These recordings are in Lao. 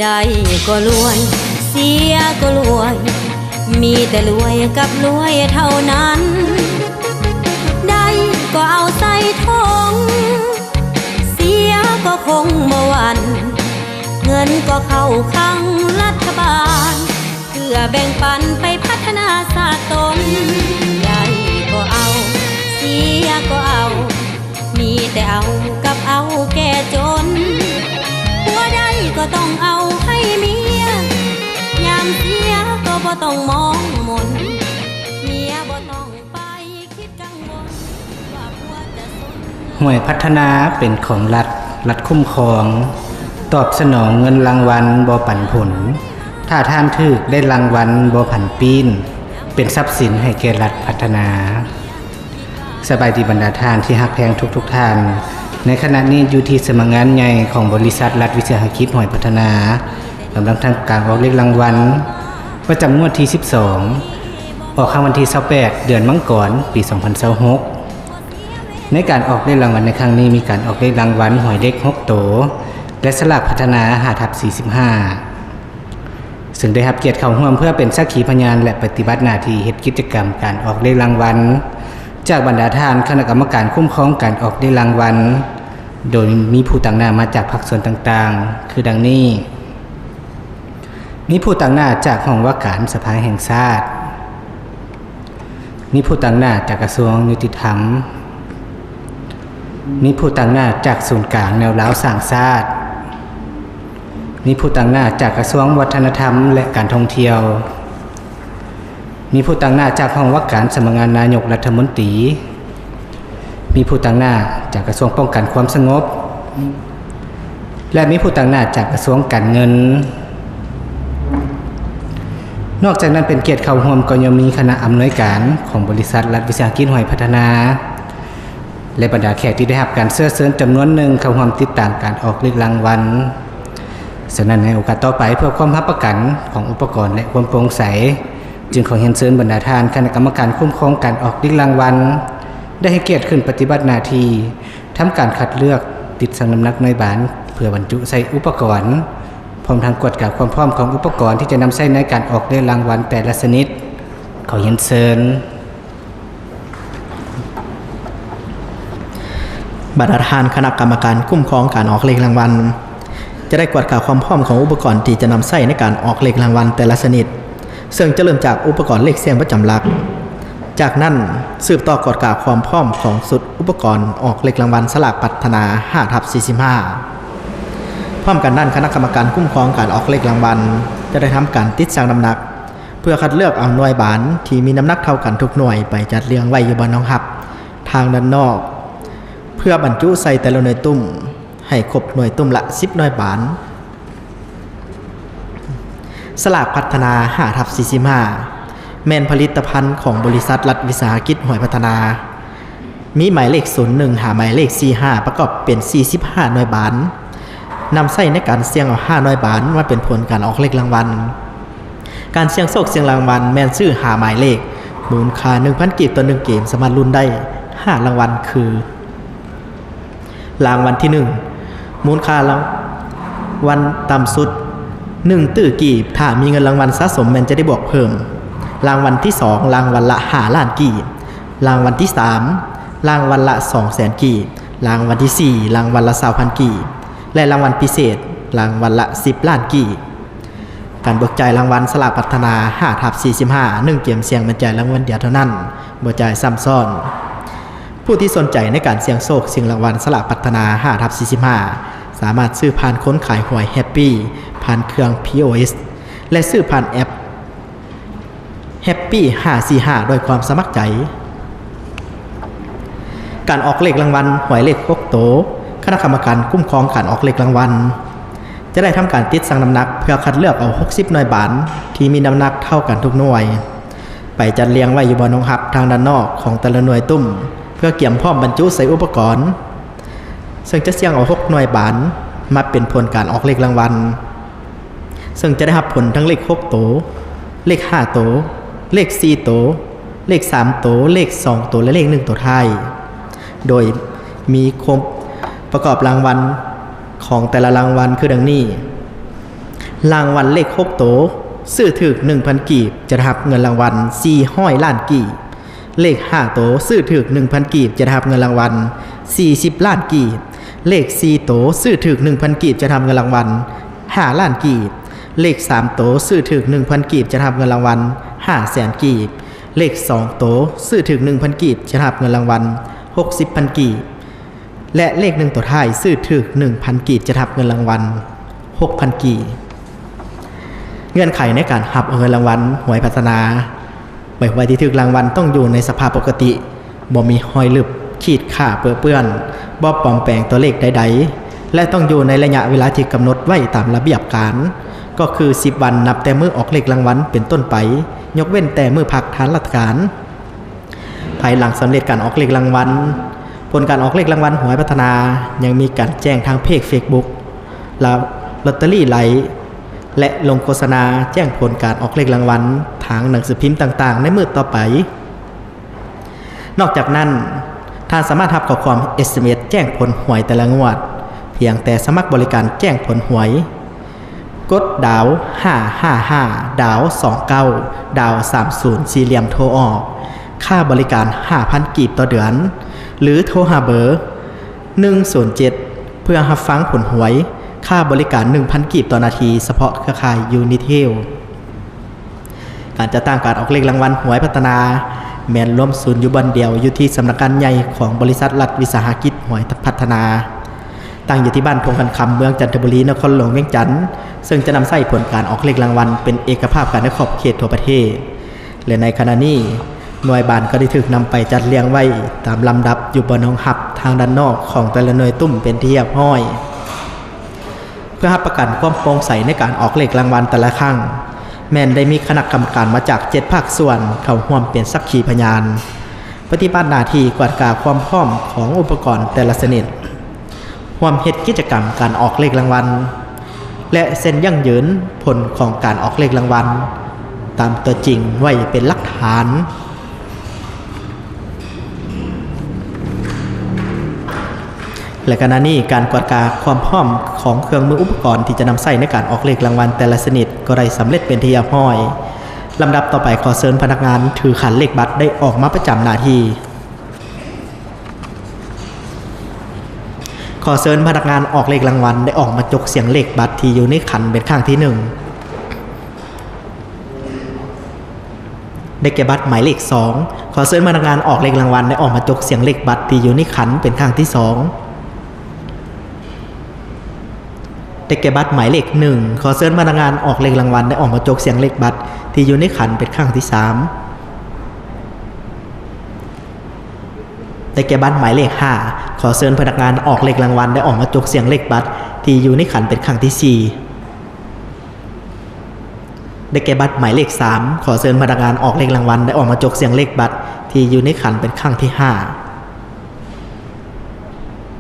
ໄດ້ກໍລວຍ ເສຍກໍລວຍ ມີແຕ່ລວຍກັບລວຍເທົ່ານັ້ນ ໄດ້ກໍເອົາໃສ່ຖົງ ເສຍກໍຄົງບໍ່ຫວັ່ນ ເງິນກໍເຂົ້າຄັງລັດຖະບານ ເພື່ອແບ່ງປັນໄປພັດທະນາຊາດຕົນ ໄດ້ກໍເອົາ ເສຍກໍເອົາ ມີແຕ່ເອົາກັບເອົາແກ່ຈົນ ຜົວໄດ້ກໍຕ້ອງເອົາໃຫ້ເມຍ ຍາມເສຍກໍບໍ່ຕ້ອງມອງມົນ ເມຍບໍ່ຕ້ອງໄປຄິດກັງວົນວ່າຜົວຈະສົນເງິນ. ຫ້ວຍພັດທະນາເປັນຂອງລັດ, ລັດຄຸ້ມຄອງ, ຕອບສະໜອງເງິນລາງວັນບໍ່ປັນຜົນ, ຖ້າທ່ານຖືກໄດ້ລາງວັນບໍ່ຜັນປີ້ນ, ເປັນຊັບສິນໃຫ້ແກ່ລັດພັດທະນາ. ສະບາຍດີບັນດາທ່ານທີ່ຮັກແພງທຸກໆທ່ານ. ໃນຂະນະນີ້ຢູ່ທີ່ສຳນັກງານໃຫຍ່ຂອງບໍລິສັດລັດວິສາຫະກິດຫ້ວຍພັດທະນາ ກຳລັງທຳການອອກເລກລາງວັນປະຈຳງວດທີສິບສອງ ອອກຄັ້ງວັນທີຊາວແປດ ເດືອນມັງກອນ ປີສອງພັນຊາວຫົກ. ໃນການອອກເລກລາງວັນໃນຄັ້ງນີ້ ມີການອອກເລກລາງວັນ ຫວຍເລກຫົກໂຕ ແລະ ສະຫຼາກພັດທະນາ ຫ້າທັບສີ່ສິບຫ້າ ເຊິ່ງໄດ້ຮັບກຽດເຂົ້າຮ່ວມເພື່ອເປັນສັກຂີພະຍານ ແລະ ປະຕິບັດໜ້າທີ່ເຮັດກິດຈະກຳການອອກເລກລາງວັນ ຈາກບັນດາທ່ານຄະນະກຳມະການຄຸ້ມຄອງການອອກເລກລາງວັນ ໂດຍມີຜູ້ຕາງໜ້າມາຈາກພາກສ່ວນຕ່າງໆ ຄືດັ່ງນີ້: ມີຜູ້ຕາງໜ້າຈາກຫ້ອງວ່າການສະພາແຫ່ງຊາດ, ມີຜູ້ຕາງໜ້າຈາກກະຊວງຍຸຕິທຳ, ມີຜູ້ຕາງໜ້າຈາກສູນກາງແນວລາວສ້າງຊາດ, ມີຜູ້ຕາງໜ້າຈາກກະຊວງວັດທະນະທຳ ແລະ ການທ່ອງທ່ຽວ, ມີຜູ້ຕາງໜ້າຈາກຫ້ອງວ່າການສຳນັກງານນາຍົກລັດຖະມົນຕີ, ມີຜູ້ຕາງໜ້າຈາກກະຊວງປ້ອງກັນຄວາມສະຫງົບ ແລະ ມີຜູ້ຕາງໜ້າຈາກກະຊວງການເງິນ. ນອກຈາກນັ້ນເປັນກຽດເຂົ້າຮ່ວມກໍຍັງມີຄະນະອຳນວຍການຂອງບໍລິສັດລັດວິສາຫະກິດຫ້ວຍພັດທະນາ ແລະ ບັນດາແຂກທີ່ໄດ້ຮັບການເຊື້ອເຊີນຈຳນວນໜຶ່ງເຂົ້າຮ່ວມຕິດຕາມການອອກເລກລາງວັນ. ສະນັ້ນໃນໂອກາດຕໍ່ໄປ ເພື່ອຄວາມຮັບປະກັນຂອງອຸປະກອນ ແລະ ຄວາມໂປ່ງໃສ ຈຶ່ງຂໍຮຽນເຊີນບັນດາທ່ານຄະນະກຳມະການຄຸ້ມຄອງການອອກເລກລາງວັນ ໄດ້ໃຫ້ກຽດຂຶ້ນປະຕິບັດໜ້າທີ່ ທຳການຄັດເລືອກ, ຕິດຊັ່ງນ້ຳໜັກໜ່ວຍບານ ເພື່ອບັນຈຸໃສ່ອຸປະກອນ, ພ້ອມທັງກວດກາຄວາມພ້ອມຂອງອຸປະກອນທີ່ຈະນຳໃຊ້ໃນການອອກເລກລາງວັນແຕ່ລະຊະນິດ. ຂໍຮຽນເຊີນ. ບັນດາທ່ານຄະນະກຳມະການຄຸ້ມຄອງການອອກເລກລາງວັນ ຈະໄດ້ກວດກາຄວາມພ້ອມຂອງອຸປະກອນທີ່ຈະນຳໃຊ້ໃນການອອກເລກລາງວັນແຕ່ລະຊະນິດ, ເຊິ່ງຈະເລີ່ມຈາກອຸປະກອນເລກສ່ຽງປະຈຳຫຼັກ. ຈາກນັ້ນ ສືບຕໍ່ກວດກາຄວາມພ້ອມຂອງຊຸດອຸປະກອນອອກເລກລາງວັນສະຫຼາກພັດທະນາ ຫ້າທັບສີ່ສິບຫ້າ. ພ້ອມກັນນັ້ນ, ຄະນະກຳມະການຄຸ້ມຄອງການອອກເລກລາງວັນ ຈະໄດ້ທຳການຕິດຊັ່ງນ້ຳໜັກ ເພື່ອຄັດເລືອກເອົາໜ່ວຍບານທີ່ມີນ້ຳໜັກເທົ່າກັນທຸກໜ່ວຍໄປຈັດລຽງໄວ້ຢູ່ບ່ອນຮອງຮັບທາງດ້ານນອກ ເພື່ອບັນຈຸໃສ່ແຕ່ລະໜ່ວຍຕຸ້ມ ໃຫ້ຄົບໜ່ວຍຕຸ້ມລະສິບໜ່ວຍບານ. ສະຫຼາກພັດທະນາ ຫ້າທັບສີ່ສິບຫ້າ ແມ່ນຜະລິດຕະພັນຂອງບໍລິສັດລັດວິສາຫະກິດຫ້ວຍພັດທະນາ ມີໝາຍເລກສູນໜຶ່ງ ຫາໝາຍເລກສີ່ສິບຫ້າ ປະກອບເປັນສີ່ສິບຫ້າໜ່ວຍບານ, ນຳໃຊ້ໃນການສ່ຽງເອົາຫ້າໜ່ວຍບານມາເປັນຜົນການອອກເລກລາງວັນ. ການສ່ຽງໂຊກສ່ຽງລາງວັນແມ່ນຊື້ຫ້າໝາຍເລກ ມູນຄ່າໜຶ່ງພັນກີບຕໍ່ໜຶ່ງເກມ ສາມາດລຸ້ນໄດ້ຫ້າລາງວັນຄື: ລາງວັນທີໜຶ່ງ ມູນຄ່າລາງວັນຕ່ຳສຸດໜຶ່ງຕື້ກີບ, ຖ້າມີເງິນລາງວັນສະສົມແມ່ນຈະໄດ້ບວກເພີ່ມ. ລາງວັນທີສອງ ລາງວັນລະຫ້າລ້ານກີບ, ລາງວັນທີສາມ ລາງວັນລະສອງແສນກີບ, ລາງວັນທີສີ່ ລາງວັນລະຊາວພັນກີບ ແລະ ລາງວັນພິເສດ ລາງວັນລະສິບລ້ານກີບ. ການເບີກຈ່າຍລາງວັນສະຫຼາກພັດທະນາ ຫ້າທັບສີ່ສິບຫ້າ ໜຶ່ງເກມສ່ຽງແມ່ນຈ່າຍລາງວັນດຽວເທົ່ານັ້ນ, ບໍ່ຈ່າຍຊ້ຳຊ້ອນ. ຜູ້ທີ່ສົນໃຈໃນການສ່ຽງໂຊກຊິງລາງວັນສະຫຼາກພັດທະນາ ຫ້າທັບສີ່ສິບຫ້າ ສາມາດຊື້ຜ່ານຄົນຂາຍຫວຍ Happy ຜ່ານເຄື່ອງ POS ແລະ ຊື້ຜ່ານແອັບ Happy ຫ້າສີ່ຫ້າ ດ້ວຍຄວາມສະໝັກໃຈ. ການອອກເລກລາງວັນຫວຍເລກຫົກໂຕ, ຄະນະກຳມະການຄຸ້ມຄອງການອອກເລກລາງວັນ ຈະໄດ້ທຳການຕິດຊັ່ງນ້ຳໜັກ ເພື່ອຄັດເລືອກເອົາຫົກສິບໜ່ວຍບານທີ່ມີນ້ຳໜັກເທົ່າກັນທຸກໜ່ວຍ ໄປຈັດລຽງໄວ້ຢູ່ບ່ອນຮອງຮັບທາງດ້ານນອກຂອງແຕ່ລະໜ່ວຍຕຸ້ມ ເພື່ອກຽມພ້ອມບັນຈຸໃສ່ອຸປະກອນ, ເຊິ່ງຈະສ່ຽງເອົາຫົກໜ່ວຍບານມາເປັນຜົນການອອກເລກລາງວັນ. ເຊິ່ງຈະໄດ້ຮັບຜົນທັງເລກຫົກໂຕ, ເລກຫ້າໂຕ, ເລກສີ່ໂຕ, ເລກສາມໂຕ, ເລກສອງໂຕ ແລະ ເລກໜຶ່ງໂຕທ້າຍ, ໂດຍມີຄວາມປະກອບລາງວັນຂອງແຕ່ລະລາງວັນຄືດັ່ງນີ້: ລາງວັນເລກຫົກໂຕ ຊື້ຖືກໜຶ່ງພັນກີບ ຈະໄດ້ຮັບເງິນລາງວັນສີ່ຮ້ອຍລ້ານກີບ. ເລກຫ້າໂຕ ຊື້ຖືກໜຶ່ງພັນກີບ ຈະໄດ້ຮັບເງິນລາງວັນສີ່ສິບລ້ານກີບ. ເລກສີ່ໂຕ ຊື້ຖືກໜຶ່ງພັນກີບ ຈະໄດ້ຮັບເງິນລາງວັນຫ້າລ້ານກີບ. ເລກສາມໂຕ ຊື້ຖືກໜຶ່ງພັນກີບ ຈະໄດ້ຮັບເງິນລາງວັນຫ້າແສນກີບ. ເລກສອງໂຕ ຊື້ຖືກໜຶ່ງພັນກີບ ຈະໄດ້ຮັບເງິນລາງວັນຫົກສິບພັນກີບ. ແລະ ເລກໜຶ່ງໂຕທ້າຍ ຊື້ຖືກໜຶ່ງພັນກີບ ຈະໄດ້ຮັບເງິນລາງວັນຫົກພັນກີບ. ເງື່ອນໄຂໃນການຮັບເອົາເງິນລາງວັນຫວຍພັດທະນາ ໃບຫວຍທີ່ຖືກລາງວັນຕ້ອງຢູ່ໃນສະພາບປົກກະຕິ, ບໍ່ມີຮອຍລຶບ, ຂີດຂ້າເປິເປື້ອນ, ບໍ່ປອມແປງຕົວເລກໃດໆ ແລະ ຕ້ອງຢູ່ໃນໄລຍະເວລາທີ່ກຳນົດໄວ້ຕາມລະບຽບການ, ກໍຄືສິບວັນນັບແຕ່ມື້ອອກເລກລາງວັນເປັນຕົ້ນໄປ, ຍົກເວັ້ນແຕ່ມື້ພັກທາງລາຊະການ. ພາຍຫຼັງສຳເລັດການອອກເລກລາງວັນ, ຜົນການອອກເລກລາງວັນຫວຍພັດທະນາ ຍັງມີການແຈ້ງທາງເພຈເຟສບຸກ ລາ ລອດເຕີຣີໄລ ແລະ ລົງໂຄສະນາແຈ້ງຜົນການອອກເລກລາງວັນທາງໜັງສືພິມຕ່າງໆໃນມື້ຕໍ່ໄປ. ນອກຈາກນັ້ນ, ທ່ານສາມາດຮັບຂໍ້ຄວາມ ເອສເອັມເອສ ແຈ້ງຜົນຫວຍແຕ່ລະງວດ ພຽງແຕ່ສະໝັກບໍລິການແຈ້ງຜົນຫວຍ. ກົດດາວຫ້າຫ້າຫ້າ ດາວສອງເກົ້າ ດາວສາມສູນ ສີ່ຫຼ່ຽມໂທອອກ. ຄ່າບໍລິການຫ້າພັນກີບຕໍ່ເດືອນ ຫຼື ໂທຫາເບີໜຶ່ງສູນເຈັດ ເພື່ອຮັບຟັງຜົນຫວຍ. ຄ່າບໍລິການໜຶ່ງພັນກີບຕໍ່ນາທີ ສະເພາະເຄືອຂ່າຍ Unitel. ການຈັດຕັ້ງການອອກເລກລາງວັນຫວຍພັດທະນາ ແມ່ນລວມສູນຢູ່ບ່ອນດຽວ ຢູ່ທີ່ສຳນັກງານໃຫຍ່ຂອງບໍລິສັດລັດວິສາຫະກິດຫວຍພັດທະນາ. ຕັ້ງຢູ່ທີ່ບ້ານທົ່ງຄັນຄຳ ເມືອງຈັນທະບູລີ ນະຄອນຫຼວງວຽງຈັນ, ເຊິ່ງຈະນຳໃຊ້ຜົນການອອກເລກລາງວັນເປັນເອກະພາບກັນໃນຂອບເຂດທົ່ວປະເທດ ແລະ ໃນຂະນະນີ້ ໜ່ວຍບານກໍໄດ້ຖືກນຳໄປຈັດລຽງໄວ້ຕາມລຳດັບຢູ່ບ່ອນຮອງຮັບທາງດ້ານນອກຂອງແຕ່ລະໜ່ວຍຕຸ້ມເປັນທີ່ຮຽບຮ້ອຍ. ເພື່ອຮັບປະກັນຄວາມໂປ່ງໃສໃນການອອກເລກລາງວັນແຕ່ລະຄັ້ງ, ແມ່ນໄດ້ມີຄະນະກຳມະການມາຈາກເຈັດພາກສ່ວນເຂົ້າຮ່ວມເປັນສັກຂີພະຍານ. ປະຕິບັດໜ້າທີ່ກວດກາຄວາມພ້ອມຂອງອຸປະກອນແຕ່ລະຊະນິດ, ຮ່ວມເຮັດກິດຈະກຳການອອກເລກລາງວັນ ແລະ ເຊັນຢັ້ງຢືນຜົນຂອງການອອກເລກລາງວັນຕາມຕົວຈິງໄວ້ເປັນຫຼັກຖານ. ແລະ ຂະນະນີ້ການກວດກາຄວາມພ້ອມຂອງເຄື່ອງມືອຸປະກອນທີ່ຈະນຳໃຊ້ໃນການອອກເລກລາງວັນແຕ່ລະຊະນິດກໍໄດ້ສຳເລັດເປັນທີ່ຮຽບຮ້ອຍ. ລຳດັບຕໍ່ໄປ ຂໍເຊີນພະນັກງານຖືຂັນເລກບັດໄດ້ອອກມາປະຈຳໜ້າທີ່. ຂໍເຊີນພະນັກງານອອກເລກລາງວັນໄດ້ອອກມາຈົກສຽງເລກບັດທີ່ຢູ່ໃນຂັນເປັນຄັ້ງທີໜຶ່ງ. ໄດ້ແກ່ບັດໝາຍເລກສອງ. ຂໍເຊີນພະນັກງານອອກເລກລາງວັນໄດ້ອອກມາຈົກສຽງເລກບັດທີ່ຢູ່ໃນຂັນເປັນຄັ້ງທີສອງ. ໄດ້ແກ່ບັດໝາຍເລກໜຶ່ງ. ຂໍເຊີນພະນັກງານອອກເລກລາງວັນໄດ້ອອກມາຈົກສຽງເລກບັດທີ່ຢູ່ໃນຂັນເປັນຄັ້ງທີສາມ. ໄດ້ແກ່ບັດໝາຍເລກຫ້າ. ຂໍເຊີນພະນັກງານອອກເລກລາງວັນໄດ້ອອກມາຈົກສຽງເລກບັດທີ່ຢູ່ໃນຂັນເປັນຄັ້ງທີສີ່. ໄດ້ແກ່ບັດໝາຍເລກສາມ. ຂໍເຊີນພະນັກງານອອກເລກລາງວັນໄດ້ອອກມາຈົກສຽງເລກບັດທີ່ຢູ່ໃນຂັນເປັນຄັ້ງທີຫ້າ.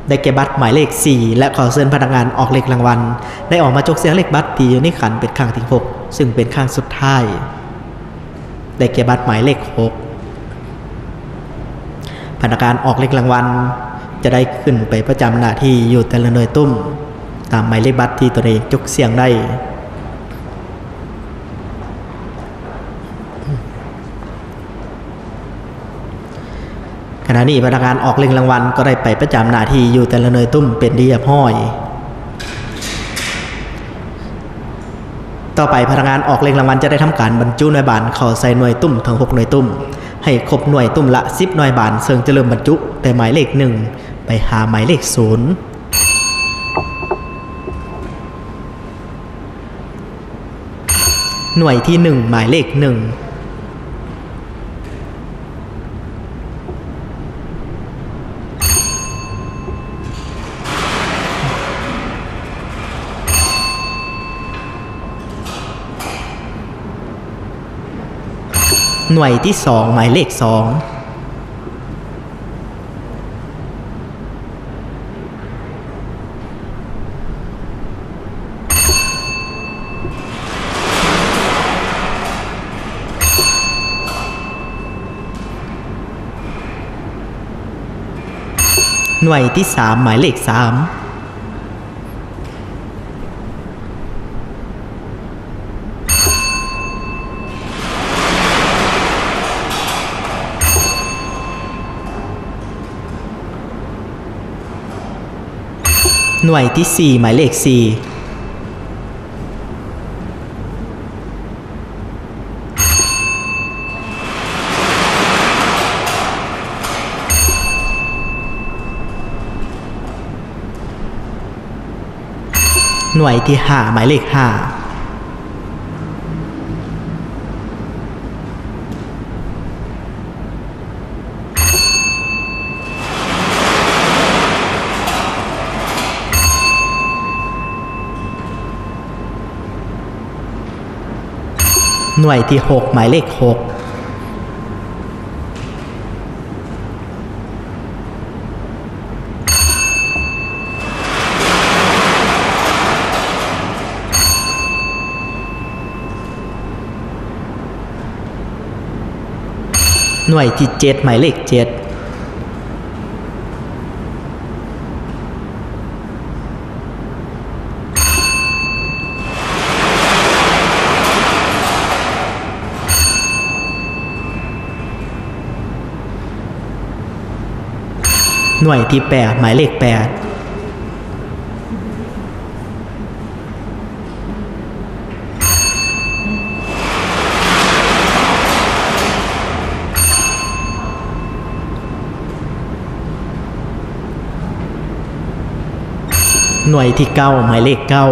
ໄດ້ແກ່ບັດໝາຍເລກສີ່ ແລະ ຂໍເຊີນພະນັກງານອອກເລກລາງວັນໄດ້ອອກມາຈົກສຽງເລກບັດທີ່ຢູ່ໃນຂັນເປັນຄັ້ງທີຫົກ ຊຶ່ງເປັນຄັ້ງສຸດທ້າຍ. ໄດ້ແກ່ບັດໝາຍເລກຫົກ. ພະນັກງານອອກເລກລາງວັນຈະໄດ້ຂຶ້ນໄປປະຈຳໜ້າທີ່ຢູ່ແຕ່ລະໜ່ວຍຕຸ້ມ ຕາມໝາຍເລກບັດທີ່ຕົນເອງຈົກສຽງໄດ້. ຂະນະນີ້ພະນັກງານອອກເລກລາງວັນກໍໄດ້ໄປປະຈຳໜ້າທີ່ຢູ່ແຕ່ລະໜ່ວຍຕຸ້ມເປັນທີ່ຮຽບຮ້ອຍ. ຕໍ່ໄປພະນັກງານອອກເລກລາງວັນຈະໄດ້ທຳການບັນຈຸໜ່ວຍບານເຂົ້າໃສ່ໜ່ວຍຕຸ້ມທັງຫົກໜ່ວຍຕຸ້ມ ໃຫ້ຄົບໜ່ວຍຕຸ້ມລະສິບໜ່ວຍບານ, ເຊິ່ງຈະເລີ່ມບັນຈຸແຕ່ໝາຍເລກໜຶ່ງໄປຫາໝາຍເລກສູນ. ໜ່ວຍທີໜຶ່ງ ໝາຍເລກໜຶ່ງ. ໜ່ວຍທີສອງ ໝາຍເລກສອງ. ໜ່ວຍທີສາມ ໝາຍເລກສາມ. ໜ່ວຍທີສີ່ ໝາຍເລກສີ່. ໜ່ວຍທີຫ້າ ໝາຍເລກຫ້າ. ໜ່ວຍທີຫົກ ໝາຍເລກຫົກ. ໜ່ວຍທີເຈັດ ໝາຍເລກເຈັດ. ໜ່ວຍທີແປດ ໝາຍເລກແປດ. ໜ່ວຍທີເກົ້າ ໝາຍເລກເກົ້າ.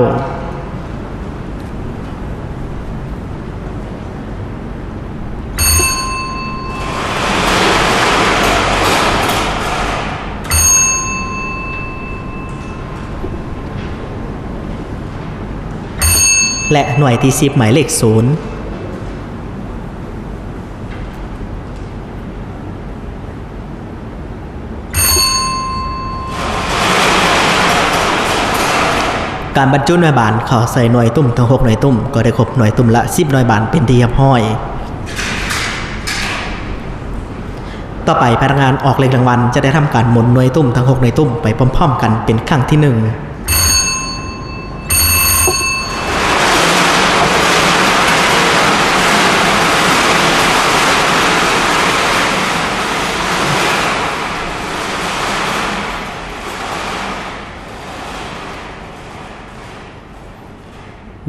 ແລະ ໜ່ວຍທີສິບ ໝາຍເລກສູນ. ການບັນຈຸໜ່ວຍບານເຂົ້າໃສ່ໜ່ວຍຕຸ້ມທັງຫົກໜ່ວຍຕຸ້ມ ກໍໄດ້ຄົບໜ່ວຍຕຸ້ມລະສິບໜ່ວຍບານເປັນທີ່ຮຽບຮ້ອຍ. ຕໍ່ໄປພະນັກງານອອກເລກລາງວັນຈະໄດ້ທຳການໝູນໜ່ວຍຕຸ້ມທັງຫົກໜ່ວຍຕຸ້ມໄປພ້ອມໆກັນເປັນຄັ້ງທີໜຶ່ງ.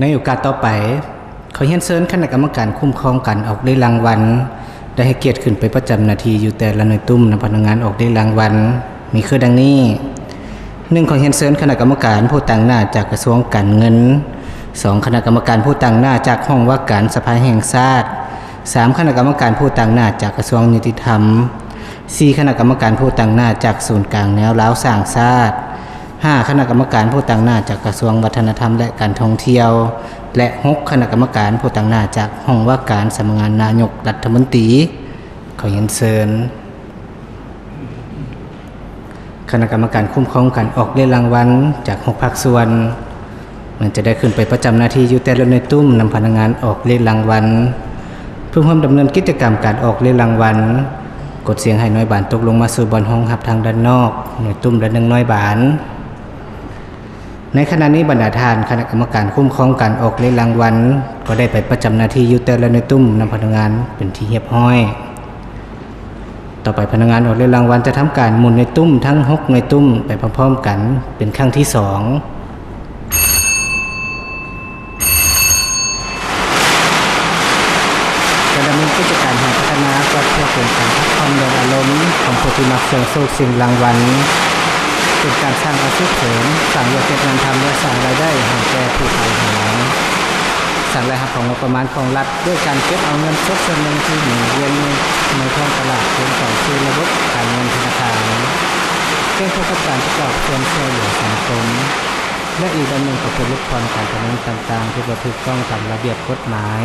ໃນໂອກາດຕໍ່ໄປ, ຂໍຮຽນເຊີນຄະນະກຳມະການຄຸ້ມຄອງການອອກເລກລາງວັນ ໄດ້ໃຫ້ກຽດຂຶ້ນໄປປະຈຳໜ້າທີ່ຢູ່ແຕ່ລະໜ່ວຍຕຸ້ມນຳພະນັກງານອອກເລກລາງວັນ ມີຄືດັ່ງນີ້. ໜຶ່ງ ຂໍຮຽນເຊີນຄະນະກຳມະການຜູ້ຕາງໜ້າຈາກກະຊວງການເງິນ. ສອງ ຄະນະກຳມະການຜູ້ຕາງໜ້າຈາກຫ້ອງວ່າການສະພາແຫ່ງຊາດ. ສາມ ຄະນະກຳມະການຜູ້ຕາງໜ້າຈາກກະຊວງຍຸຕິທຳ. ສີ່ ຄະນະກຳມະການຜູ້ຕາງໜ້າຈາກສູນກາງແນວລາວສ້າງຊາດ. ຫ້າ ຄະນະກຳມະການຜູ້ຕາງໜ້າຈາກກະຊວງວັດທະນະທຳ ແລະ ການທ່ອງທ່ຽວ ແລະ ຫົກ ຄະນະກຳມະການຜູ້ຕາງໜ້າຈາກຫ້ອງວ່າການສຳນັກງານນາຍົກລັດຖະມົນຕີ. ຂໍຮຽນເຊີນຄະນະກຳມະການຄຸ້ມຄອງການອອກເລກລາງວັນຈາກຫົກພາກສ່ວນ ມັນຈະໄດ້ຂຶ້ນໄປປະຈຳໜ້າທີ່ຢູ່ແຕ່ລະໜ່ວຍຕຸ້ມນຳພະນັກງານອອກເລກລາງວັນ ເພື່ອຮ່ວມດຳເນີນກິດຈະກຳການອອກເລກລາງວັນ. ກົດສຽງໃຫ້ໜ່ວຍບານຕົກລົງມາສູ່ບ່ອນຮອງຮັບທາງດ້ານນອກ ໜ່ວຍຕຸ້ມລະໜຶ່ງໜ່ວຍບານ. ໃນຂະນະນີ້ບັນດາທ່ານຄະນະກຳມະການຄຸ້ມຄອງການອອກເລກລາງວັນ ກໍໄດ້ໄປປະຈຳໜ້າທີ່ຢູ່ແຕ່ລະໜ່ວຍຕຸ້ມນຳພະນັກງານເປັນທີ່ຮຽບຮ້ອຍ. ຕໍ່ໄປພະນັກງານອອກເລກລາງວັນຈະທຳການໝູນໜ່ວຍຕຸ້ມທັງຫົກໜ່ວຍຕຸ້ມໄປພ້ອມໆກັນເປັນຄັ້ງທີສອງ. ການດຳເນີນກິດຈະການຫາພັດທະນາກໍເພື່ອເປັນການພັກຜ່ອນຢ່ອນອາລົມຂອງຜູ້ທີ່ມັກສ່ຽງໂຊກສ່ຽງລາງວັນ, ເປັນການສ້າງອາຊີບເສີມ, ສ້າງວຽກເຮັດງານທຳ ແລະ ສ້າງລາຍໄດ້ໃຫ້ແກ່ຜູ້ຂາຍຫອຍ, ສ້າງລາຍຮັບຂອງງົບປະມານຂອງລັດ ດ້ວຍການເກັບເອົາເງິນສົດສ່ວນໜຶ່ງທີ່ໝູນວຽນຢູ່ໃນທ້ອງຕະຫຼາດ ເປັນການສູ່ລະບົບການເງິນທະນາຄານ, ກ່ຽວຂ້ອງກັບການປະກອບສ່ວນຊ່ວຍເຫຼືອສັງຄົມ ແລະ ອີກດ້ານໜຶ່ງກໍເພື່ອຫຼຸດຜ່ອນການດຳເນີນຕ່າງໆທີ່ບໍ່ຖືກຕ້ອງຕາມລະບຽບກົດໝາຍ.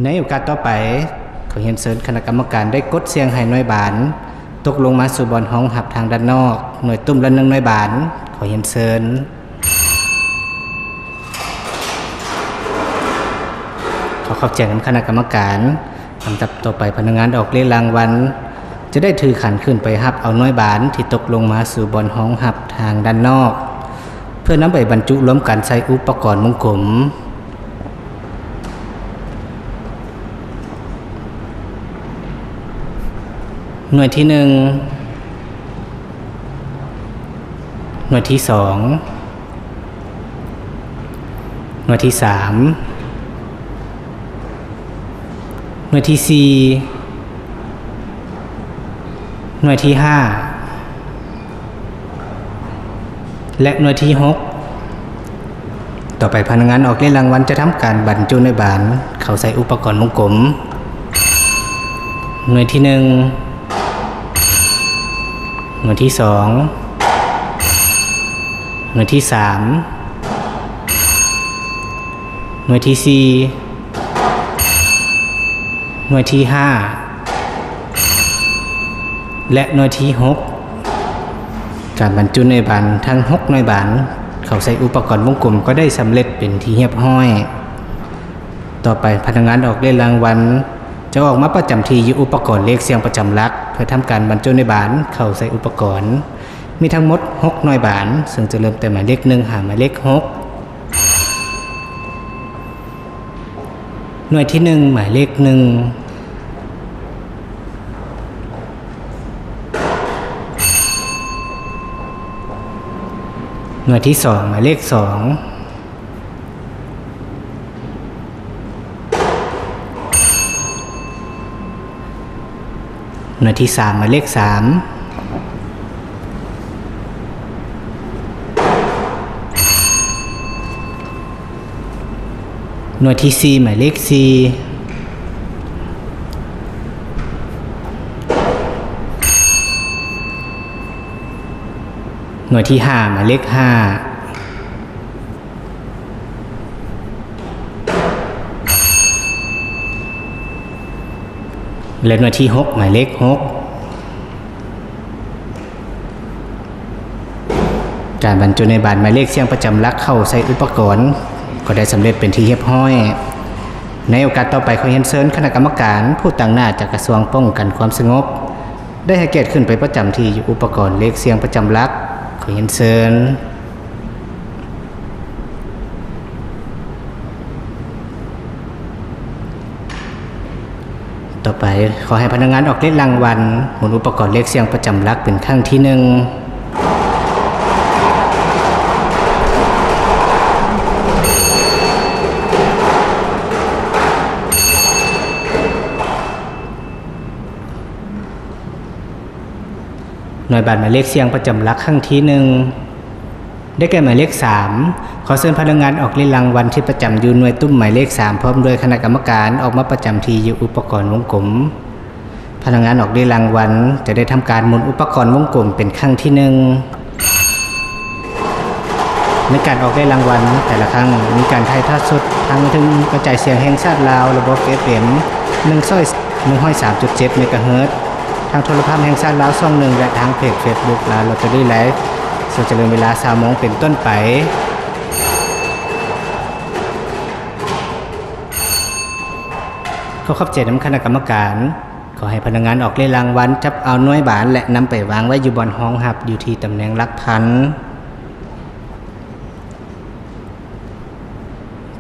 ໃນໂອກາດຕໍ່ໄປ, ຂໍຮຽນເຊີນຄະນະກຳມະການໄດ້ກົດສຽງໃຫ້ໜ່ວຍບານຕົກລົງມາສູ່ບ່ອນຮອງຮັບທາງດ້ານນອກ, ໜ່ວຍຕຸ້ມລະໜຶ່ງໜ່ວຍບານ. ຂໍຮຽນເຊີນ. ຂໍຂອບໃຈນຳຄະນະກຳມະການ. ລຳດັບຕໍ່ໄປ, ພະນັກງານອອກເລກລາງວັນຈະໄດ້ຖືຂັນຂຶ້ນໄປຮັບເອົາໜ່ວຍບານທີ່ຕົກລົງມາສູ່ບ່ອນຮອງຮັບທາງດ້ານນອກ ເພື່ອນຳໄປບັນຈຸລວມກັນໃສ່ອຸປະກອນວົງກົມ. ໜ່ວຍທີໜຶ່ງ, ໜ່ວຍທີສອງ, ໜ່ວຍທີສາມ, ໜ່ວຍທີສີ່, ໜ່ວຍທີຫ້າ ແລະ ໜ່ວຍທີຫົກ. ຕໍ່ໄປພະນັກງານອອກເລກລາງວັນຈະທຳການບັນຈຸໜ່ວຍບານເຂົ້າໃສ່ອຸປະກອນວົງກົມ. ໜ່ວຍທີໜຶ່ງ, ໜ່ວຍທີສອງ, ໜ່ວຍທີສາມ, ໜ່ວຍທີສີ່, ໜ່ວຍທີຫ້າ ແລະ ໜ່ວຍທີຫົກ. ການບັນຈຸໜ່ວຍບານທັງຫົກໜ່ວຍບານເຂົ້າໃສ່ອຸປະກອນວົງກົມກໍໄດ້ສຳເລັດເປັນທີ່ຮຽບຮ້ອຍ. ຕໍ່ໄປພະນັກງານອອກເລກລາງວັນຈະອອກມາປະຈຳທີ່ຢູ່ອຸປະກອນເລກສ່ຽງປະຈຳຫຼັກ ເພື່ອທຳການບັນຈຸໜ່ວຍບານເຂົ້າໃສ່ອຸປະກອນ. ມີທັງໝົດຫົກໜ່ວຍບານ, ເຊິ່ງຈະເລີ່ມແຕ່ໝາຍເລກໜຶ່ງຫາໝາຍເລກຫົກ. ໜ່ວຍທີໜຶ່ງ ໝາຍເລກໜຶ່ງ, ໜ່ວຍທີສອງ ໝາຍເລກສອງ, ໜ່ວຍທີສາມ ໝາຍເລກສາມ, ໜ່ວຍທີສີ່ ໝາຍເລກສີ່, ໜ່ວຍທີຫ້າ ໝາຍເລກຫ້າ ແລະ ໜ່ວຍທີຫົກ ໝາຍເລກຫົກ. ການບັນຈຸໜ່ວຍບານໝາຍເລກສ່ຽງປະຈຳຫຼັກເຂົ້າໃສ່ອຸປະກອນກໍໄດ້ສຳເລັດເປັນທີ່ຮຽບຮ້ອຍ. ໃນໂອກາດຕໍ່ໄປ ຂໍຮຽນເຊີນຄະນະກຳມະການຜູ້ຕາງໜ້າຈາກກະຊວງປ້ອງກັນຄວາມສະຫງົບ ໄດ້ໃຫ້ກຽດຂຶ້ນໄປປະຈຳທີ່ຢູ່ອຸປະກອນເລກສ່ຽງປະຈຳຫຼັກ. ຂໍຮຽນເຊີນ. ຕໍ່ໄປ, ຂໍໃຫ້ພະນັກງານອອກເລກລາງວັນໝູນອຸປະກອນເລກສ່ຽງປະຈຳຫຼັກເປັນຄັ້ງທີໜຶ່ງ. ໜ່ວຍບານໝາຍເລກສ່ຽງປະຈຳຫຼັກຄັ້ງທີໜຶ່ງ ໄດ້ແກ່ໝາຍເລກສາມ. ຂໍເຊີນພະນັກງານອອກເລກລາງວັນທີ່ປະຈຳຢູ່ໜ່ວຍຕຸ້ມໝາຍເລກສາມ ພ້ອມດ້ວຍຄະນະກຳມະການອອກມາປະຈຳທີ່ຢູ່ອຸປະກອນວົງກົມ. ພະນັກງານອອກເລກລາງວັນຈະໄດ້ທຳການໝູນອຸປະກອນວົງກົມເປັນຄັ້ງທີໜຶ່ງ. ໃນການອອກເລກລາງວັນແຕ່ລະຄັ້ງ ມີການຖ່າຍທອດສົດທາງເທິງກະຈາຍສຽງແຫ່ງຊາດລາວ ລະບົບ ເອຟເອັມ ໜຶ່ງຮ້ອຍສາມຈຸດເຈັດ ເມກາເຮີດ ທາງໂທລະພາບແຫ່ງຊາດລາວຊ່ອງໜຶ່ງ ແລະ ທາງເພຈເຟສບຸກ ລາວລອດເຕີຣີ ໄລຟ໌ ເຊິ່ງຈະເລີ່ມເວລາຊາວໂມງເປັນຕົ້ນໄປ. ຂໍຂອບໃຈນຳຄະນະກຳມະການ. ຂໍໃຫ້ພະນັກງານອອກເລກລາງວັນຈັບເອົາໜ່ວຍບານ ແລະ ນຳໄປວາງໄວ້ຢູ່ບ່ອນຮອງຮັບຢູ່ທີ່ຕຳແໜ່ງຫຼັກພັນ.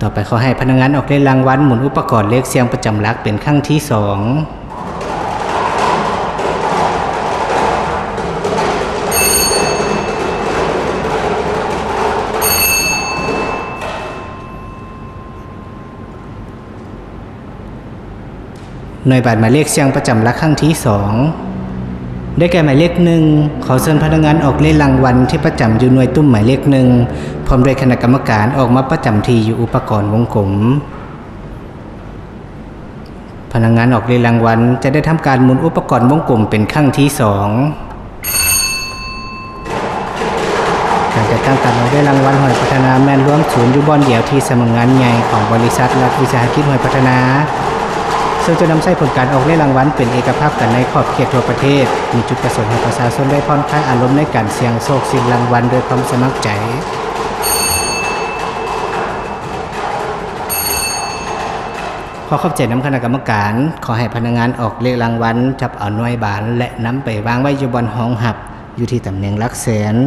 ຕໍ່ໄປ, ຂໍໃຫ້ພະນັກງານອອກເລກລາງວັນໝູນອຸປະກອນເລກສ່ຽງປະຈຳຫຼັກເປັນຄັ້ງທີສອງ. ໜ່ວຍບານໝາຍເລກສ່ຽງປະຈຳຫຼັກຄັ້ງທີສອງ ໄດ້ແກ່ໝາຍເລກໜຶ່ງ. ຂໍເຊີນພະນັກງານອອກເລກລາງວັນທີ່ປະຈຳຢູ່ໜ່ວຍຕຸ້ມໝາຍເລກໜຶ່ງ ພ້ອມດ້ວຍຄະນະກຳມະການອອກມາປະຈຳທີ່ຢູ່ອຸປະກອນວົງກົມ. ພະນັກງານອອກເລກລາງວັນຈະໄດ້ທຳການໝູນອຸປະກອນວົງກົມເປັນຄັ້ງທີສອງ. ການຈັດຕັ້ງການອອກເລກລາງວັນຫວຍພັດທະນາ ແມ່ນລວມສູນຢູ່ບ່ອນດຽວທີ່ສຳນັກງານໃຫຍ່ຂອງບໍລິສັດລັດວິສາຫະກິດຫວຍພັດທະນາ, ເຊິ່ງຈະນຳໃຊ້ຜົນການອອກເລກລາງວັນເປັນເອກະພາບກັນໃນຂອບເຂດທົ່ວປະເທດ, ມີຈຸດປະສົງໃຫ້ປະຊາຊົນໄດ້ຜ່ອນຄາຍອາລົມໃນການສ່ຽງໂຊກສ່ຽງລາງວັນດ້ວຍຄວາມສະໝັກໃຈ. ຂໍຂອບໃຈນຳຄະນະກຳມະການ. ຂໍໃຫ້ພະນັກງານອອກເລກລາງວັນຈັບເອົາໜ່ວຍບານ ແລະ ນຳໄປວາງໄວ້ຢູ່ບ່ອນຮອງຮັບ ຢູ່ທີ່ຕຳແໜ່ງຫຼັກແສນ.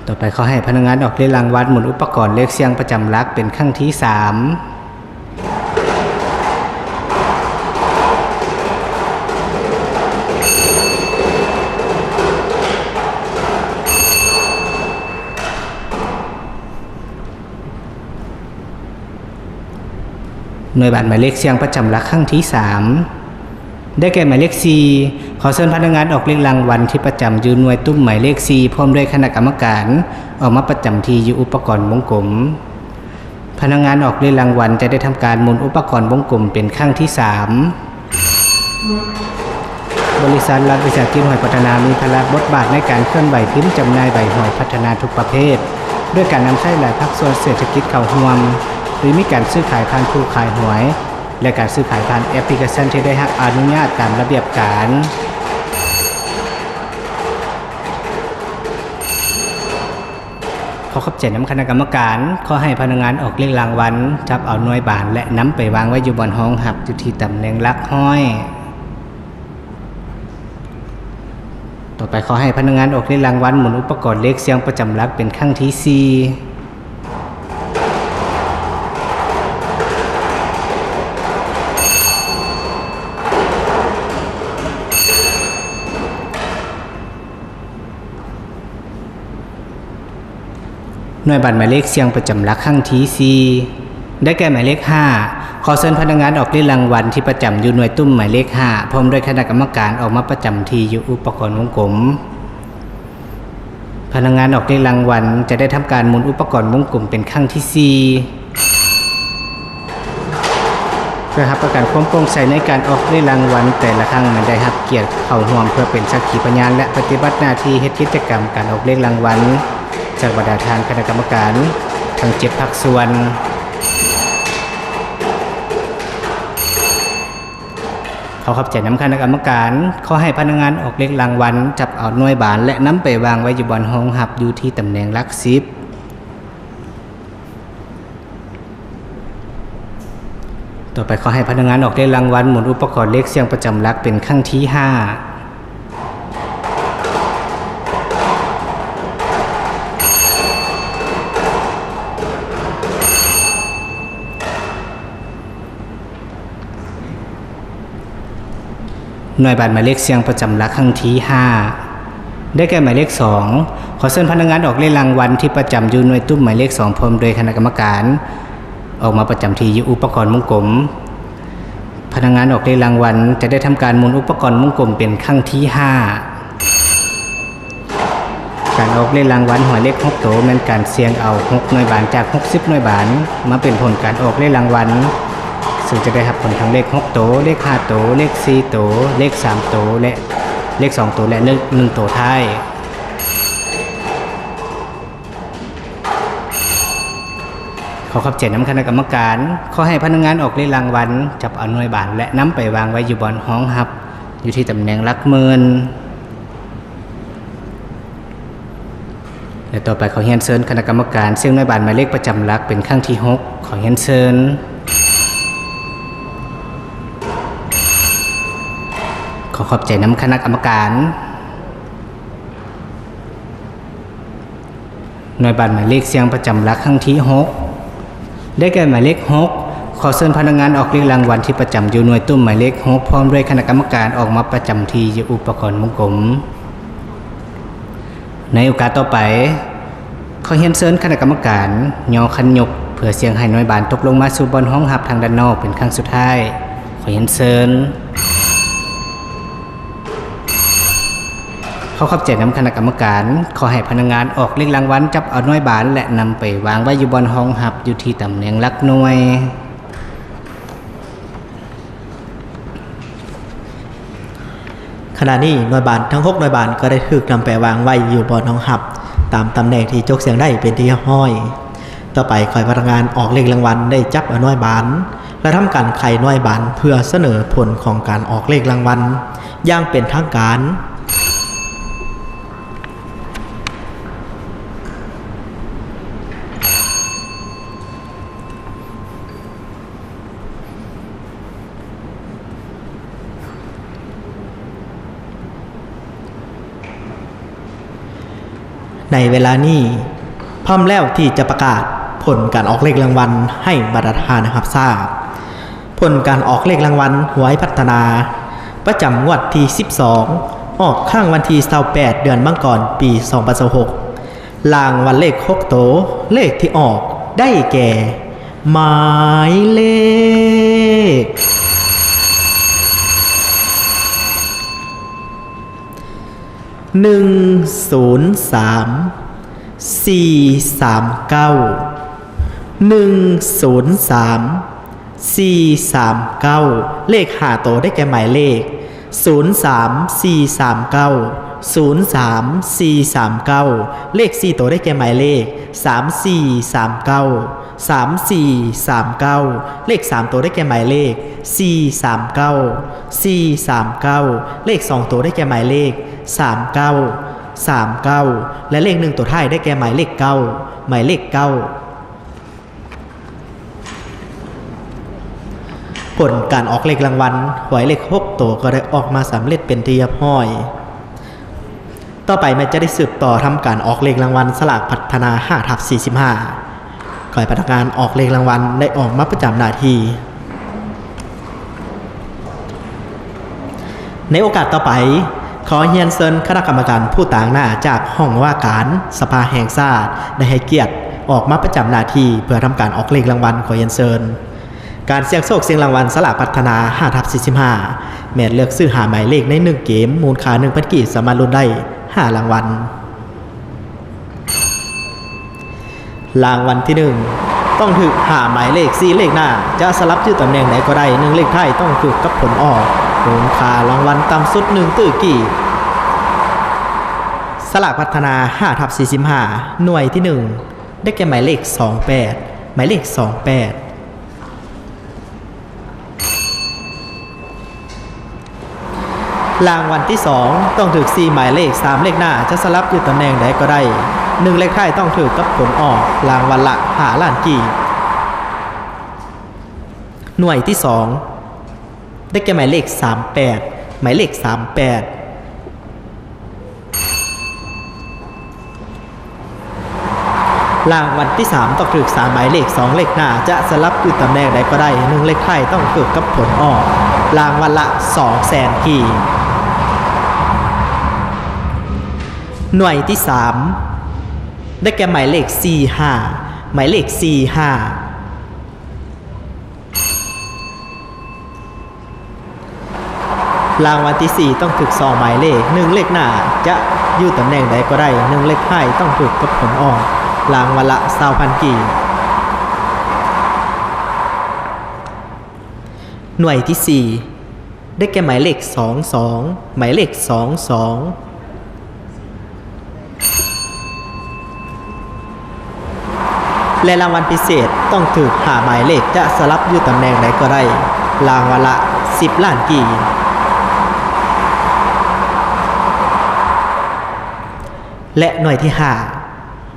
ຕໍ່ໄປ, ຂໍໃຫ້ພະນັກງານອອກເລກລາງວັນໝູນອຸປະກອນເລກສ່ຽງປະຈຳຫຼັກເປັນຄັ້ງທີສາມ. ໜ່ວຍບານໝາຍເລກສ່ຽງປະຈຳຫຼັກຄັ້ງທີສາມ ໄດ້ແກ່ໝາຍເລກສີ່. ຂໍເຊີນພະນັກງານອອກເລກລາງວັນທີ່ປະຈຳຢູ່ໜ່ວຍຕຸ້ມໝາຍເລກສີ່ ພ້ອມດ້ວຍຄະນະກຳມະການ ອອກມາປະຈຳທີ່ຢູ່ອຸປະກອນວົງກົມ. ພະນັກງານອອກເລກລາງວັນຈະໄດ້ທຳການໝູນອຸປະກອນວົງກົມເປັນຄັ້ງທີສາມ. ບໍລິສັດລັດວິສາຫະກິດຫວຍພັດທະນາ ມີພາລະບົດບາດໃນການເຄື່ອນໄຫວພິມຈຳໜ່າຍໃບຫວຍພັດທະນາທຸກປະເພດ ດ້ວຍການນຳໃຊ້ຫຼາຍພາກສ່ວນເສດຖະກິດເຂົ້າຮ່ວມ ໂດຍມີການຊື້ຂາຍຜ່ານຜູ້ຂາຍຫວຍ ແລະ ການຊື້ຂາຍຜ່ານແອັບພລິເຄຊັນທີ່ໄດ້ຮັບອະນຸຍາດຕາມລະບຽບການ. ຂໍຂອບໃຈນຳຄະນະກຳມະການ. ຂໍໃຫ້ພະນັກງານອອກເລກລາງວັນຈັບເອົາໜ່ວຍບານ ແລະ ນຳໄປວາງໄວ້ຢູ່ບ່ອນຮອງຮັບຢູ່ທີ່ຕຳແໜ່ງຫຼັກຮ້ອຍ. ຕໍ່ໄປ ຂໍໃຫ້ພະນັກງານອອກເລກລາງວັນໝູນອຸປະກອນເລກສ່ຽງປະຈຳຫຼັກເປັນຄັ້ງທີສີ່. ໜ່ວຍບານໝາຍເລກສ່ຽງປະຈຳຫຼັກຄັ້ງທີສີ່ ໄດ້ແກ່ໝາຍເລກຫ້າ. ຂໍເຊີນພະນັກງານອອກເລກລາງວັນທີ່ປະຈຳຢູ່ໜ່ວຍຕຸ້ມໝາຍເລກຫ້າ ພ້ອມດ້ວຍຄະນະກຳມະການອອກມາປະຈຳທີ່ຢູ່ອຸປະກອນວົງກົມ. ພະນັກງານອອກເລກລາງວັນຈະໄດ້ທຳການໝູນອຸປະກອນວົງກົມເປັນຄັ້ງທີສີ່. ເພື່ອຮັບປະກັນຄວາມໂປ່ງໃສໃນການອອກເລກລາງວັນແຕ່ລະຄັ້ງ ແມ່ນໄດ້ຮັບກຽດເຂົ້າຮ່ວມເພື່ອເປັນສັກຂີພະຍານ ແລະ ປະຕິບັດໜ້າທີ່ເຮັດກິດຈະກຳການອອກເລກລາງວັນ ຈາກບັນດາທ່ານຄະນະກຳມະການທັງເຈັດພາກສ່ວນ. ຂໍຂອບໃຈນຳຄະນະກຳມະການ. ຂໍໃຫ້ພະນັກງານອອກເລກລາງວັນຈັບເອົາໜ່ວຍບານ ແລະ ນຳໄປວາງໄວ້ຢູ່ບ່ອນຮອງຮັບຢູ່ທີ່ຕຳແໜ່ງຫຼັກສິບ. ຕໍ່ໄປ ຂໍໃຫ້ພະນັກງານອອກເລກລາງວັນໝູນອຸປະກອນເລກສ່ຽງປະຈຳຫຼັກເປັນຄັ້ງທີຫ້າ. ໜ່ວຍບານໝາຍເລກສ່ຽງປະຈຳຫຼັກຄັ້ງທີຫ້າ ໄດ້ແກ່ໝາຍເລກສອງ. ຂໍເຊີນພະນັກງານອອກເລກລາງວັນທີ່ປະຈຳຢູ່ໜ່ວຍຕຸ້ມໝາຍເລກສອງ ພ້ອມດ້ວຍຄະນະກຳມະການ ອອກມາປະຈຳທີ່ຢູ່ອຸປະກອນວົງກົມ. ພະນັກງານອອກເລກລາງວັນຈະໄດ້ທຳການໝູນອຸປະກອນວົງກົມເປັນຄັ້ງທີຫ້າ. ການອອກເລກລາງວັນຫວຍເລກຫົກໂຕ ແມ່ນການສ່ຽງເອົາຫົກໜ່ວຍບານຈາກຫົກສິບໜ່ວຍບານ ມາເປັນຜົນການອອກເລກລາງວັນ, ເຊິ່ງຈະໄດ້ຮັບຜົນທັງເລກຫົກໂຕ, ເລກຫ້າໂຕ, ເລກສີ່ໂຕ, ເລກສາມໂຕ ແລະ ເລກສອງໂຕ ແລະ ເລກໜຶ່ງໂຕທ້າຍ. ຂໍຂອບໃຈນຳຄະນະກຳມະການ. ຂໍໃຫ້ພະນັກງານອອກເລກລາງວັນ ຈັບເອົາໜ່ວຍບານ ແລະ ນຳໄປວາງໄວ້ຢູ່ບ່ອນຮອງຮັບ ຢູ່ທີ່ຕຳແໜ່ງຫຼັກໝື່ນ. ແລະ ຕໍ່ໄປ ຂໍຮຽນເຊີນຄະນະກຳມະການສ່ຽງໜ່ວຍບານໝາຍເລກປະຈຳຫຼັກເປັນຄັ້ງທີຫົກ. ຂໍຮຽນເຊີນ. ຂໍຂອບໃຈນຳຄະນະກຳມະການ. ໜ່ວຍບານໝາຍເລກສ່ຽງປະຈຳຫຼັກຄັ້ງທີຫົກ ໄດ້ແກ່ໝາຍເລກຫົກ. ຂໍເຊີນພະນັກງານອອກເລກລາງວັນທີ່ປະຈຳຢູ່ໜ່ວຍຕຸ້ມໝາຍເລກຫົກ ພ້ອມດ້ວຍຄະນະກຳມະການອອກມາປະຈຳທີ່ຢູ່ອຸປະກອນວົງກົມ. ໃນໂອກາດຕໍ່ໄປ, ຂໍຮຽນເຊີນຄະນະກຳມະການຍໍຄັນຍົກ ເພື່ອສ່ຽງໃຫ້ໜ່ວຍບານຕົກລົງມາສູ່ບ່ອນຮອງຮັບທາງດ້ານນອກເປັນຄັ້ງສຸດທ້າຍ. ຂໍຮຽນເຊີນ. ຂໍຂອບໃຈນຳຄະນະກຳມະການ. ຂໍໃຫ້ພະນັກງານອອກເລກລາງວັນຈັບເອົາໜ່ວຍບານ ແລະ ນຳໄປວາງໄວ້ຢູ່ບ່ອນຮອງຮັບຢູ່ທີ່ຕຳແໜ່ງຫຼັກໜ່ວຍ. ຂະນະນີ້ໜ່ວຍບານທັງຫົກໜ່ວຍບານກໍໄດ້ຖືກນຳໄປວາງໄວ້ຢູ່ບ່ອນຮອງຮັບຕາມຕຳແໜ່ງທີ່ຈົກສ່ຽງໄດ້ເປັນທີ່ຮຽບຮ້ອຍ. ຕໍ່ໄປ ຂໍໃຫ້ພະນັກງານອອກເລກລາງວັນໄດ້ຈັບເອົາໜ່ວຍບານ ແລະ ທຳການໄຂໜ່ວຍບານເພື່ອສະເໜີຜົນຂອງການອອກເລກລາງວັນຢ່າງເປັນທາງການ. ໃນເວລານີ້ ພ້ອມແລ້ວທີ່ຈະປະກາດຜົນການອອກເລກລາງວັນໃຫ້ບັນດາທ່ານຮັບຊາບ. ຜົນການອອກເລກລາງວັນຫວຍພັດທະນາ ປະຈຳງວດທີສິບສອງ ອອກຄັ້ງວັນທີຊາວແປດ ເດືອນມັງກອນ ປີສອງພັນຊາວຫົກ. ລາງວັນເລກຫົກໂຕ ເລກທີ່ອອກໄດ້ແກ່ ໝາຍເລກ ໜຶ່ງສູນສາມ ສີ່ສາມເກົ້າ ໜຶ່ງສູນສາມ ສີ່ສາມເກົ້າ ເລກຫ້າໂຕໄດ້ແກ່ໝາຍເລກ ສູນສາມສີ່ສາມເກົ້າ ສູນສາມສີ່ສາມເກົ້າ ເລກສີ່ໂຕໄດ້ແກ່ໝາຍເລກ ສາມສີ່ສາມເກົ້າ ສາມສີ່ສາມເກົ້າ ເລກສາມໂຕໄດ້ແກ່ໝາຍເລກ ສີ່ສາມເກົ້າ ສີ່ສາມເກົ້າ ເລກສອງໂຕໄດ້ແກ່ໝາຍເລກ ສາມເກົ້າ ສາມເກົ້າ ແລະ ເລກໜຶ່ງໂຕທ້າຍໄດ້ແກ່ໝາຍເລກເກົ້າ ໝາຍເລກເກົ້າ. ຜົນການອອກເລກລາງວັນ ຫວຍເລກຫົກໂຕກໍໄດ້ອອກມາສຳເລັດເປັນທີ່ຮຽບຮ້ອຍ. ຕໍ່ໄປແມ່ນຈະໄດ້ສືບຕໍ່ທຳການອອກເລກລາງວັນສະຫຼາກພັດທະນາ ຫ້າທັບສີ່ສິບຫ້າ ຂໍໃຫ້ພະນັກງານອອກເລກລາງວັນໄດ້ອອກມາປະຈຳໜ້າທີ່. ໃນໂອກາດຕໍ່ໄປ, ຂໍຮຽນເຊີນຄະນະກຳມະການຜູ້ຕາງໜ້າຈາກຫ້ອງວ່າການສະພາແຫ່ງຊາດ ໄດ້ໃຫ້ກຽດອອກມາປະຈຳໜ້າທີ່ເພື່ອທຳການອອກເລກລາງວັນ. ຂໍຮຽນເຊີນ. ການສ່ຽງໂຊກສ່ຽງລາງວັນສະຫຼາກພັດທະນາ ຫ້າທັບສີ່ສິບຫ້າ ແມ່ນເລືອກຊື້ຫ້າໝາຍເລກໃນໜຶ່ງເກມ ມູນຄ່າໜຶ່ງພັນກີບ ສາມາດລຸ້ນໄດ້ຫ້າລາງວັນ. ລາງວັນທີໜຶ່ງ ຕ້ອງຖືກຫ້າໝາຍເລກ ສີ່ເລກໜ້າ ຈະສະຫຼັບຢູ່ຕຳແໜ່ງໃດກໍໄດ້ ໜຶ່ງເລກທ້າຍຕ້ອງຖືກກັບຜົນອອກ ມູນຄ່າລາງວັນຕ່ຳສຸດໜຶ່ງຕື້ກີບ. ສະຫຼາກພັດທະນາ ຫ້າທັບສີ່ສິບຫ້າ ໜ່ວຍທີໜຶ່ງ ໄດ້ແກ່ໝາຍເລກ ສອງແປດ ໝາຍເລກ ສອງແປດ. ລາງວັນທີສອງ ຕ້ອງຖືກສີ່ໝາຍເລກ ສາມເລກໜ້າ ຈະສະຫຼັບຢູ່ຕຳແໜ່ງໃດກໍໄດ້ ໜຶ່ງເລກທ້າຍຕ້ອງຖືກກັບຜົນອອກ ລາງວັນລະຫ້າລ້ານກີບ. ໜ່ວຍທີສອງ ໄດ້ແກ່ໝາຍເລກ ສາມແປດ ໝາຍເລກ ສາມແປດ. ລາງວັນທີສາມ ຕ້ອງຖືກສາມໝາຍເລກ ສອງເລກໜ້າ ຈະສະຫຼັບຢູ່ຕຳແໜ່ງໃດກໍໄດ້ ໜຶ່ງເລກທ້າຍຕ້ອງຖືກກັບຜົນອອກ ລາງວັນລະສອງແສນກີບ. ໜ່ວຍທີສາມ ໄດ້ແກ່ໝາຍເລກ ສີ່ຫ້າ ໝາຍເລກ ສີ່ຫ້າ. ລາງວັນທີສີ່ ຕ້ອງຖືກສອງໝາຍເລກ ໜຶ່ງເລກໜ້າ ຈະຢູ່ຕຳແໜ່ງໃດກໍໄດ້ ໜຶ່ງເລກທ້າຍຕ້ອງຖືກກັບຜົນອອກ ລາງວັນລະຊາວພັນກີບ. ໜ່ວຍທີສີ່ ໄດ້ແກ່ໝາຍເລກ ສອງສອງ ໝາຍເລກ ສອງສອງ. ແລະ ລາງວັນພິເສດ ຕ້ອງຖືກຫ້າໝາຍເລກ ຈະສະຫຼັບຢູ່ຕຳແໜ່ງໃດກໍໄດ້ ລາງວັນລະສິບລ້ານກີບ. ແລະ ໜ່ວຍທີຫ້າ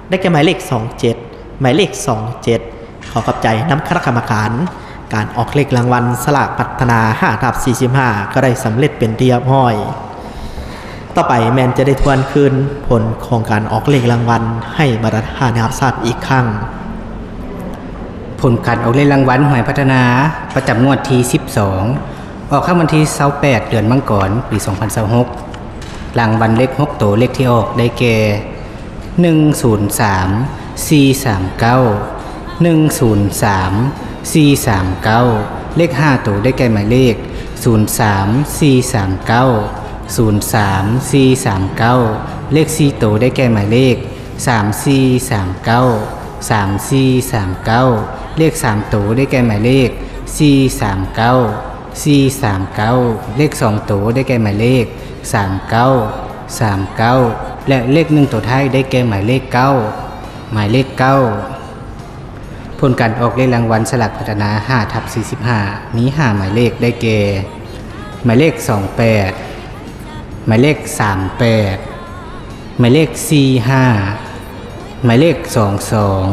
ໄດ້ແກ່ໝາຍເລກ ສອງເຈັດ ໝາຍເລກ ສອງເຈັດ. ຂໍຂອບໃຈນຳຄະນະກຳມະການ ການອອກເລກລາງວັນສະຫຼາກພັດທະນາ ຫ້າທັບສີ່ສິບຫ້າ ກໍໄດ້ສຳເລັດເປັນທີ່ຮຽບຮ້ອຍ. ຕໍ່ໄປແມ່ນຈະໄດ້ທວນຄືນຜົນຂອງການອອກເລກລາງວັນໃຫ້ບັນດາທ່ານໄດ້ຮັບຊາບອີກຄັ້ງ. ຜົນການອອກເລກລາງວັນຫວຍພັດທະນາ ປະຈຳງວດທີສິບສອງ ອອກໃນວັນທີຊາວແປດ ເດືອນມັງກອນ ປີສອງພັນຊາວຫົກ. ລາງວັນເລກຫົກໂຕ ເລກທີ່ອອກໄດ້ແກ່ ໜຶ່ງສູນສາມ ສີ່ສາມເກົ້າ ໜຶ່ງສູນສາມ ສີ່ສາມເກົ້າ. ເລກຫ້າໂຕໄດ້ແກ່ໝາຍເລກ ສູນສາມ ສີ່ສາມເກົ້າ ສູນສາມ ສີ່ສາມເກົ້າ. ເລກສີ່ໂຕໄດ້ແກ່ໝາຍເລກ ສາມສີ່ສາມເກົ້າ ສາມສີ່ສາມເກົ້າ. ເລກສາມໂຕໄດ້ແກ່ໝາຍເລກ ສີ່ສາມເກົ້າ ສີ່ສາມເກົ້າ. ເລກສອງໂຕໄດ້ແກ່ໝາຍເລກ ສາມເກົ້າ ສາມເກົ້າ ແລະ ເລກໜຶ່ງໂຕທ້າຍໄດ້ແກ່ໝາຍເລກ ເກົ້າ ໝາຍເລກ ເກົ້າ. ຜົນການອອກເລກລາງວັນສະຫຼາກພັດທະນາ ຫ້າທັບສີ່ສິບຫ້າ ມີຫ້າໝາຍເລກ ໄດ້ແກ່ ໝາຍເລກ ສອງແປດ ໝາຍເລກ ສາມແປດ ໝາຍເລກ ສີ່ຫ້າ ໝາຍເລກ ສອງສອງ